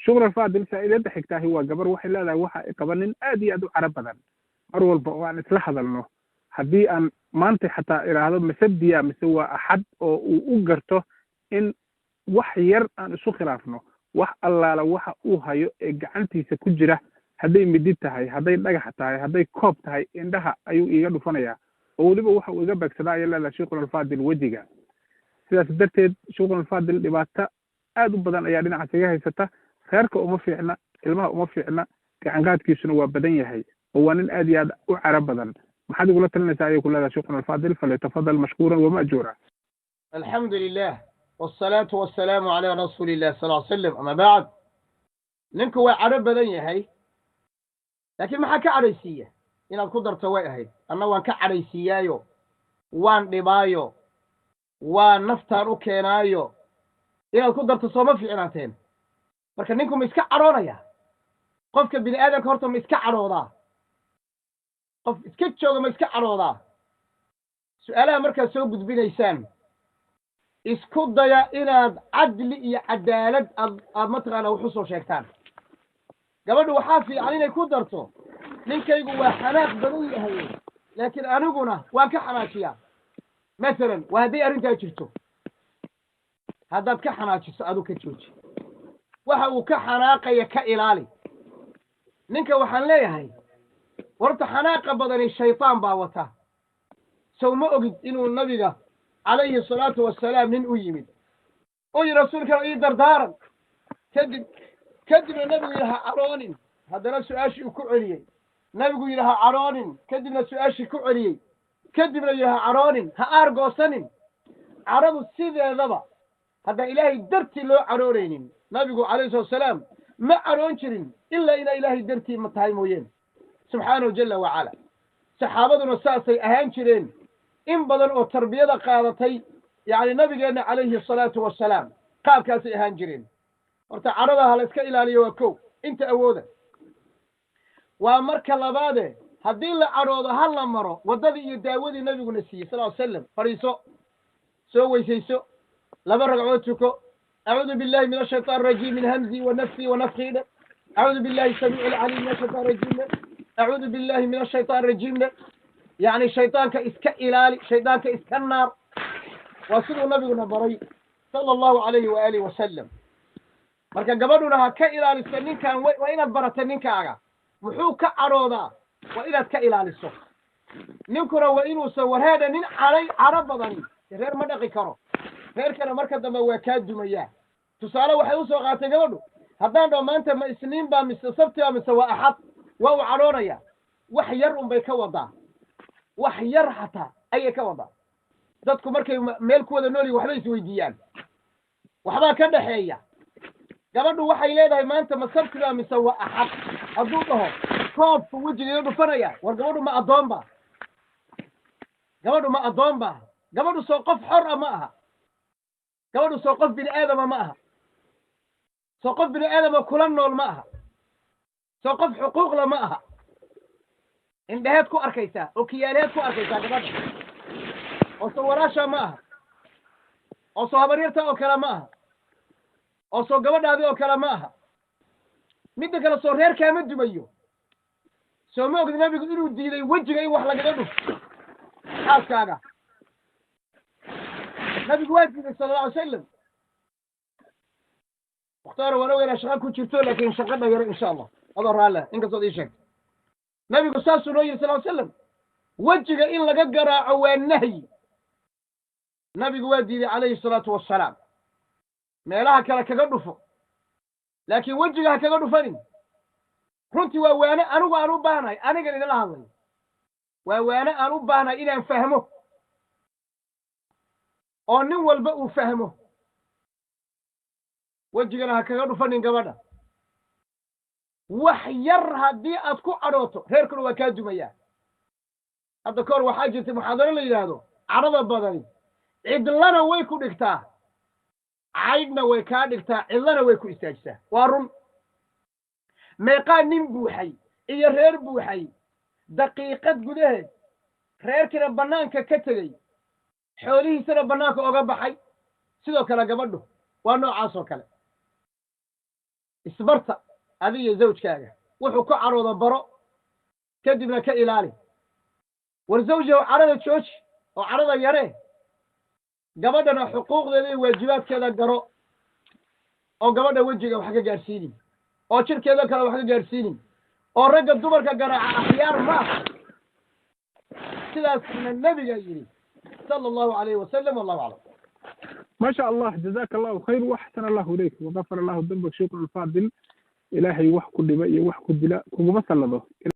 Shukran Alfaadil. Saa'ilada xigtaahi waa gabar, waxay leedahay: waxa ay qaba nin aad iyo aad u caro badan. Mar walba oo aan isla hadalno, haddii aan maanta xataa idhaahdo mise biya mise waa Axad, oo uu u garto in wax yar aan isu khilaafno, wax allaala waxa uu hayo ee gacantiisa ku jira, hadday midi tahay, hadday dhagax tahay, hadday koob tahay, indhaha ayuu iiga dhufanayaa, oo weliba waxa uu iga beegsadaa, ayay leedahay, sheikhuna Alfaadil, wejiga. Sidaas darteed, sheikhuna Alfaadil, dhibaato aad u badan ayaa dhinacaas iga haysata. Reerka uma fiicna, ilmaha uma fiicna, gacanqaadkiisuna waa badan yahay, oo waa nin aad iyo aad u caro badan. Maxaad igula talinaysaa, ayay ku leedahay, sheikhuna Alfaadil? Falyatafadal mashkuuran wama'juura. الحمد لله والصلاة والسلام على رسول الله صلى الله عليه وسلم، أما بعد. Ninku waa cadho badan yahay, laakiin maxaa ka cadhaysiiya inaad ku darto way ahayd. Anna waan ka cadhaysiiyaayo, waan dhibaayo, waa naftaan u keenaayo. Inaad ku darto sooma fiicnaateen? Marka ninku ma iska cadhoonaya? Qofka bini aadamka horta ma iska cadhoodaa? Qof iska jooga ma iska cadhoodaa? Su-aalaha markaad soo gudbinaysaan, isku daya inaad cadli iyo cadaalad aad mataqaanaa wax u soo sheegtaan. Gabadhu waxaa fiican inay ku darto: ninkaygu waa xanaaq badan yahay, laakiin aniguna waan ka xanaajiyaa, masalan. Waa hadday arrintaa jirto. Haddaad ka xanaajiso, adu ka jooji waxa uu ka xanaaqaya, ka ilaali. Ninka waxaan leeyahay, horta xanaaqa badani shaytaan baa wata. Sow ma ogid inuu Nabiga calayhi salaatu wasalaam nin u yimid oo yidhi: "Rasuulka, ii dardaaran"? Kadibna Nabigu yidhi: "Ha cadhoonin." Haddana su-aashii uu ku celiyey, Nabigu yidhi: "Ha cadhoonin." Kadibna su-aashii ku celiyey, kadibna yidhi: "Ha cadhoonin, ha aargoosanin." Cadhadu sideedaba haddaan Ilaahay dartii loo cadhoonaynin, Nabigu calayhi salatu wasalaam ma cadhoon jirin ilaa inaa Ilaahay dartii ma tahay mooyeen, subxaanahu jala wacala. Saxaabaduna saasay ahaan jireen, in badan oo tarbiyada qaadatay, yacni Nabigeenna calayhi asalaatu wasalaam, qaabkaasay ahaan jireen. Horta cadhada ha la iska ilaaliyo, waa kow, inta awooda. Waa marka labaade, haddii la cadhoodo, ha la maro waddadii iyo daawadii Nabiguna siiyey sal ly slam. Fadhiiso, soo weysayso, laba ragcood tuko. "أعوذ بالله من الشيطان الرجيم من همزه ونفخه ونفثه، أعوذ بالله السميع العليم من الشيطان الرجيم، أعوذ بالله من الشيطان الرجيم." Yacni shaydaanka iska ilaali, shaydaanka iska naar. Waa siduu Nabiguna baray sala Allahu calayhi waaalih wasalam. Marka gabadhuna ha ka ilaaliso ninkan. Waa inaad barata ninkaaga muxuu ka cadhoodaa, waa inaad ka ilaaliso. Ninkuna waa inuusan warheedha nin cadhay cadho badani reer ma dhaqi karo, reerkana marka dambe waa kaa dumayaa. Tusaale waxay usoo qaatay gabadhu: haddaan dhaho maanta ma Isniin baa mise Sabti baa mise waa Axad, waa uu cadhoonaya. Wax yar unbay ka wadaa, wax yar xataa ayay ka wadaa. Dadku markay meel ku wada nool yihin, waxbay isweydiiyaan, waxbaa ka dhexeeya. Gabadhu waxay leedahay: "Maanta ma Sabti baa mise waa Axad?" Hadduu dhaho koobku wejiga iga dhufanaya, war gabadhu ma addoon ba? Gabadhu ma addoon ba? Gabadhu soo qof xor a ma aha? Gabadhu soo qof bini aadama ma aha? Soo qof bini aadama kula nool ma aha? Soo qof xuquuqla ma aha? Indheheed ku arkaysaa, okiyaaleed ku arkaysaa gabadha, oo soo walaasha ma aha, oo soo habaryarta oo kale ma aha, oo soo gabadhaadi oo kale ma aha? Midda kale, soo reerkaama dumayo? Soo ma ogdi Nabigu inuu diiday wejiga in wax lagaga dhufto xaaskaaga? Nabigu waa diiday sala Alla alay salam. Mukhtaar, waan ogeynaa shaqa ku jirto, laakiin shaqa dhayaro insha Allah adoo raalle, inkastood ii sheegto. Nabigu saasuu noo yidhi sal ly slam: wejiga in laga garaaco waa nahyi. Nabigu waa diiday calayhi salaatu wassalaam. Meelaha kale kaga dhufo, laakiin wejiga ha kaga dhufanin. Runtii waa waane anigu aan u baahnahay, anigan idinla hadlayo, waa waane aan u baahnahay inaan fahmo oo nin walba uu fahmo. Wejigana ha kaga dhufanin gabadha wax yar. Haddii aad ku cadhooto, reerkuna waa kaa dumayaa. Hadda kahor waxaa jirtay muxaadaro la yidhaahdo "Cadhada badani cidlana way ku dhigtaa, caydhna way kaa dhigtaa, cidlana way ku istaajisaa." Waa run. Meeqaa nin buuxay iyo reer buuxay daqiiqad gudaheed reerkiina bannaanka ka tegey, xoolihiisana bannaanka oga baxay? Sidoo kale gabadhu waa noocaas oo kale. Isbarta adiga zawjkaaga, wuxuu ku carooda baro, kadibna ka ilaali. War zawjahu, carada jooji oo carada yaree. Gabadhana xuquuqdeeda iyo waajibaadkeeda garo, oo gabadha wejiga wax ka gaadhsiinin, oo jirkeeda kale wax ka gaadhsiinin, oo ragga dumarka garaaca akhyaar ma aha. Sidaasna Nebiga yidhi, sala Allahu alayhi wasalam. Wallahu aclam. ما شاء الله، جزاك الله خير واحسن الله اليك وغفر الله ذنبك. شيخنا الفاضل، Ilaahay wax ku dhiba iyo wax ku dila kuguma sallado.